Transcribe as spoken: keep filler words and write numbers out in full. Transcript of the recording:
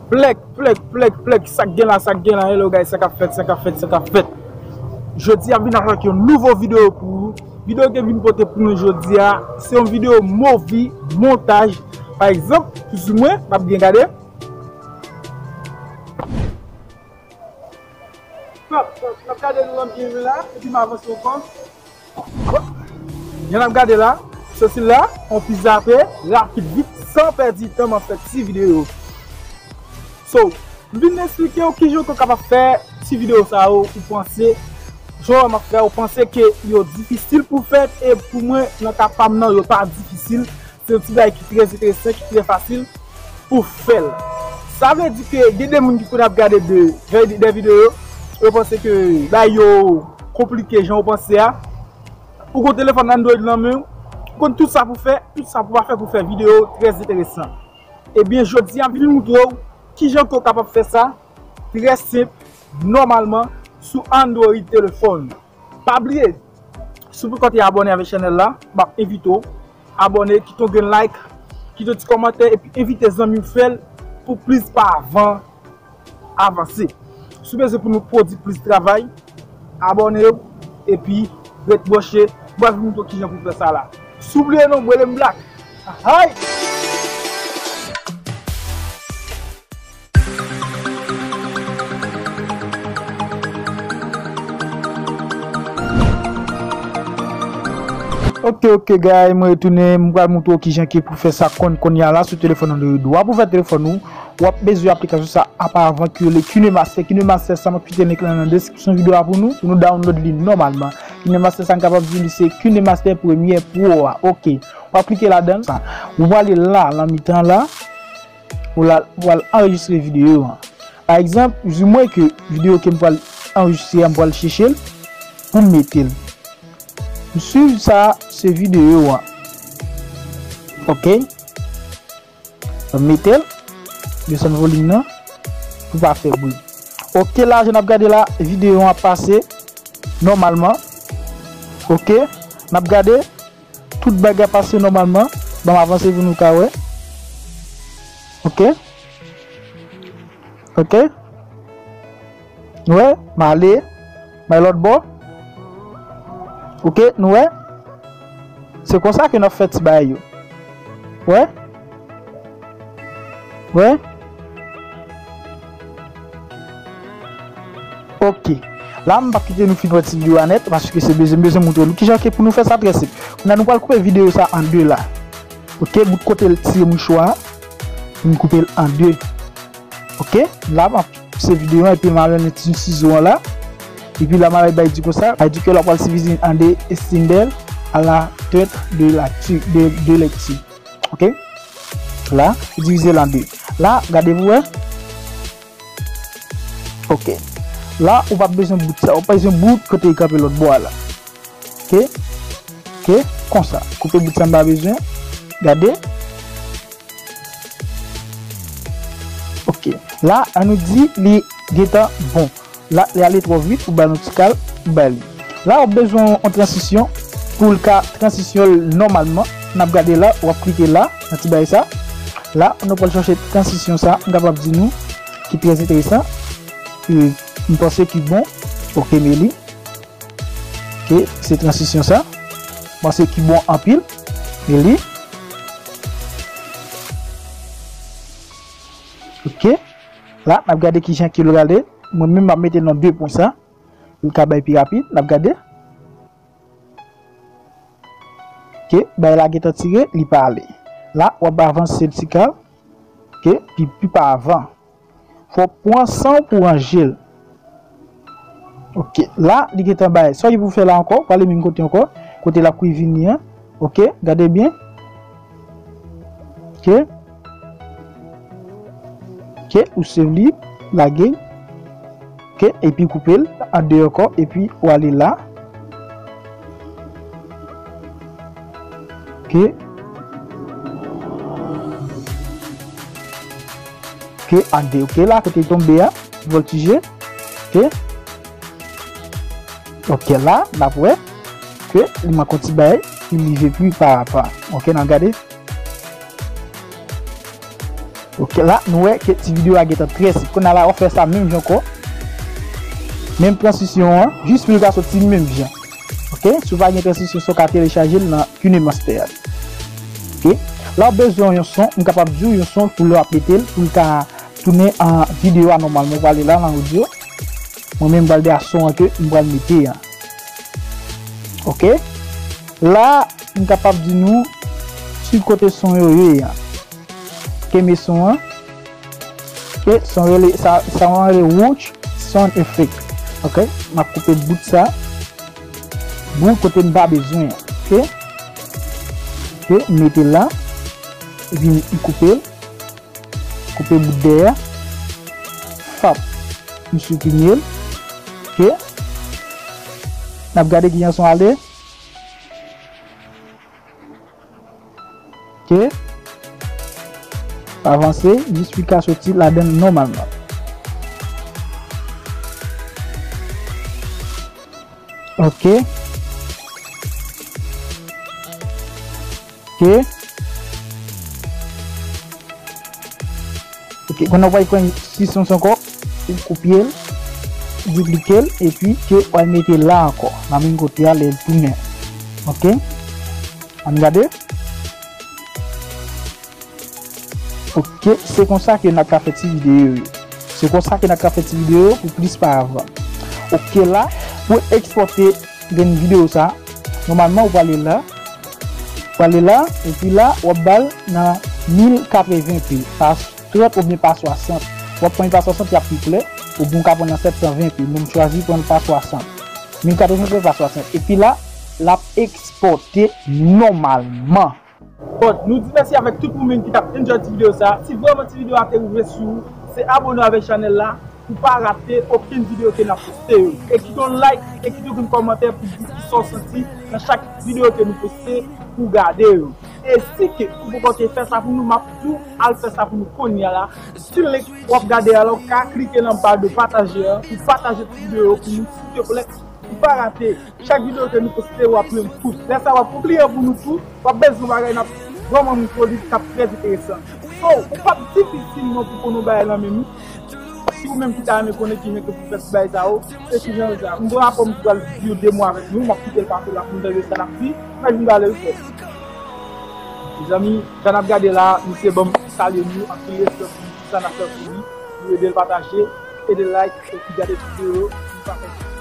Plèk, plèk, plèk, plèk, sa k gen la, sa k gen la, hello guys, sa k ap fèt, sa k ap fèt, sa k ap fèt. Jodi a m vin avèk yon nouvo videyo pou ou. Videyo ke m vin pote pou nou jodi a, se yon videyo movie, montaj. Pa egzanp, plis ou mwen, n ap byen gade. N ap, n ap gade nou an byen la, epi m avanse ankò. Jan n ap gade la, sesi la, on ti zape, rapid, vit, san pèdi tan, m ap fè ti videyo. So, m vin esplike w kijan ke w kapab fè ti videyo sa yo, ou panse, jan w ap fè, ou panse ke yo difisil pou fèt, e pou mwen, nan ka pa m nan, yo pa difisil. Se yon ti bagay ki trè enteresan, ki trè fasil pou fè l. Sa vle di ke gen de moun ki konn ap gade de, de, de videyo, yo panse ke bagay yo konplike jan yo panse a. Ou gon telefòn Android nan men w, ou konn tout sa pou fè, tout sa pou pa fè pou fè videyo trè enteresan. Ebyen, jodi a, m vin moutre w kijan ke w kapab fè sa trè senp, nòmalman, sou Android telefòn. Pa bliye, si w poko te abòne avèk chanèl la, m ap envite w abòne, kite yon grenn like, kite yon ti kòmantè, epi envite zanmi w fè l pou plis pa avan avanse. Si w bezwen pou nou pwodui plis travay, abòne w, epi ret branche, m pral vin moutre w kijan pou fè sa la. Si w bliye non, m rele m Black. Hay! Ok, ok, guys, mwen retounen, mwen pral moutre w kijan ke pou fè sa konn kounye a la sou telefòn Android ou a. Pou fè telefòn ou, w ap bezwen aplikasyon sa aparavan ki rele KineMaster. KineMaster sa, m ap kite link lan nan deskripsyon videyo a pou nou, pou nou download li nòmalman. KineMaster sa, m kapab di li se KineMaster Premiere Pro a. Ok, w ap klike ladan l, sa. Ou prale la, nan mitan la, ou la, ou al anrejistre videyo an. Pa egzanp, di mwen ke videyo ke m pral anrejistre a, m pral chèche l pou m mete l. M swiv sa, se videyo an. Ok? M mete l, desann volim nan, pou pa fè bri. Ok, la, jan n ap gade la, videyo an ap pase nòmalman. Ok? N ap gade. Tout bagay pase nòmalman. Ban m avanse pou nou ka wè. Ok. Ok. Nou wè, m ale. M al lòt bò. Ok, nou wè. Se konsa ke n ap fè ti bagay yo. Wè. Wè. Ok. La, m p ap kite nou fin wè ti videyo a nèt, paske se bezwen, m bezwen moutre nou kijan ke pou nou fè sa trè senp. Kounye a, nou pral koupe videyo sa an de la. Ok, bout kote l tire mouchwa a, nou koupe l an de. Ok, la, m ap pouse videyo an, epi m al mennen ti sizo an la. Epi la, m al bay di konsa, bay di ke la pral divize an de, e symbole à la tête de la ti-, de, de lecture. Ok? La, divize l an de. La, gade pou wè. Ok. La, ou p ap bezwen bout sa. Ou p ap bezwen bout kote li kanpe lòt bò a la. Ok? Ok? Konsa. Koupe bout sa m pa bezwen. Gade. Ok. La, an nou di li gentan bon. La, li ale twò vit, ou ba nou ti kal, ou ba li. La, w ap bezwen yon transisyon pou l ka transisyon nòmalman. N ap gade la, w ap klike la, nan ti bagay sa. La, nou pral chache transisyon sa, m kapab di nou, ki trè enteresan. E, m panse ki bon. Ok, men li. Ok, se transisyon sa. M panse ki bon anpil. Men li. Ok. La, n ap gade kijan ke l prale. Mwen menm, m ap mete nan de pwen sa. Li ka bay pi rapid. N ap gade. Ok, bay la gentan tire, li pa ale. La, w ap avanse l ti kal. Ok, pi, pi pa avan. Fò w pran san w pou ranje l. Ok, la, li gentan bay. Sa w gen pou fè la ankò, prale menm kote ankò. Kote l ap kwi vini an. Ok, gade byen. Ok. Ok, ou save li, lage. Ok, epi koupe l an de ankò, epi ou ale la. Ok. Ok, an de. Ok, la, kote l tonbe a, vòltije. Ok. Ok, la, n ap wè ke li manke yon ti bagay, li leve pi pa apa. Ok, n al gade. Ok, la, nou wè ke ti videyo a gentan trè senp. Kounye a la, w ap fè sa menm jan ankò. Menm tranzisyon an, jis pou l ka soti menm jan. Ok, si w pa gen tranzisyon, sa w ka telechaje l nan KineMaster. Ok, la w bezwen yon son, m kapab di w yon son pou lè w ap mete l, pou l ka tounen an videyo a nòmalman. W prale la nan odyo. Mwen menm, m pral de a son an ke m pral mete an. Ok, la, m kapab di nou ki kote son yo ye an. Kenbe son an. Ok, son rele, sa, sa w rele Roach Sound Effect. Ok, m ap koupe bout sa. Bout kote m pa bezwen an. Ok. Ok, m mete l la. Epi m koupe l. Koupe bout dèyè. Fap. M siprime l. Ok. N ap gade kijan son ale. Ok. Avanse, jis pou l ka soti ladan l nòmalman. Ok. Ok. Ok, kounye a w pral pran sisans ankò, ou kopye l, diplike l, epi ke w al mete la ankò, nan menm kote a, lè l tounen. Ok? Ann gade. Ok, se konsa ke n ap ka fè ti videyo yo. Se konsa ke n ap ka fè ti videyo yo pou plis paravan. Ok, la, pou ekspòte grenn videyo sa, nòmalman, ou prale la, prale la, epi la, w ap ba l nan mil katreven p, pa trant oubyen pa swasant. W ap pran pa swasant, y ap pi klè, oubyen w ka pran nan sèt san ven p. Mwen, m chwazi pran pa swasant. Mil katreven p pa swasant. Epi la, l ap ekspòte nòmalman. Bon, nou di mèsi avèk tout moun ki t ap enjoy ti videyo sa. Si vrèman ti videyo a te rive sou ou, se abone avèk chanèl la pou pa rate okenn videyo ke n ap poste yo. E kite yon like, e kite yon kòmantè pou di kisa w santi nan chak videyo ke nou poste pou w gade yo. E si ke ou poko te fè sa pou nou, m ap di w al fè sa pou nou kounye a la. Sou link w ap gade a la, ou ka klike nan ba de pataje a pou pataje ti videyo pou nou, silteplè, pou pa rate. Chak videyo ke nou poste, w ap jwenn tout. Lè sa, w ap yon kliyan pou nou tou, w ap bezwen bagay n ap vrèman montre w li k ap trè enteresan. So, ou p ap difisil non pou konn yon bagay nan men nou. Si ou menm ki ta renmen konnen kijan ke pou fè ti bagay sa yo, se kijan yo sa. M gen rapò m ki pral di yo de mo avèk nou, m ap kite l pase la pou m tande sa n ap di, mwen vin pale l fò. Mezanmi, sa n ap gade la, misye ban m salye nou, anpil respè pou sa n ap fè pou li, nou ede l pataje, ede l like, epi gade videyo yo, nou pa fè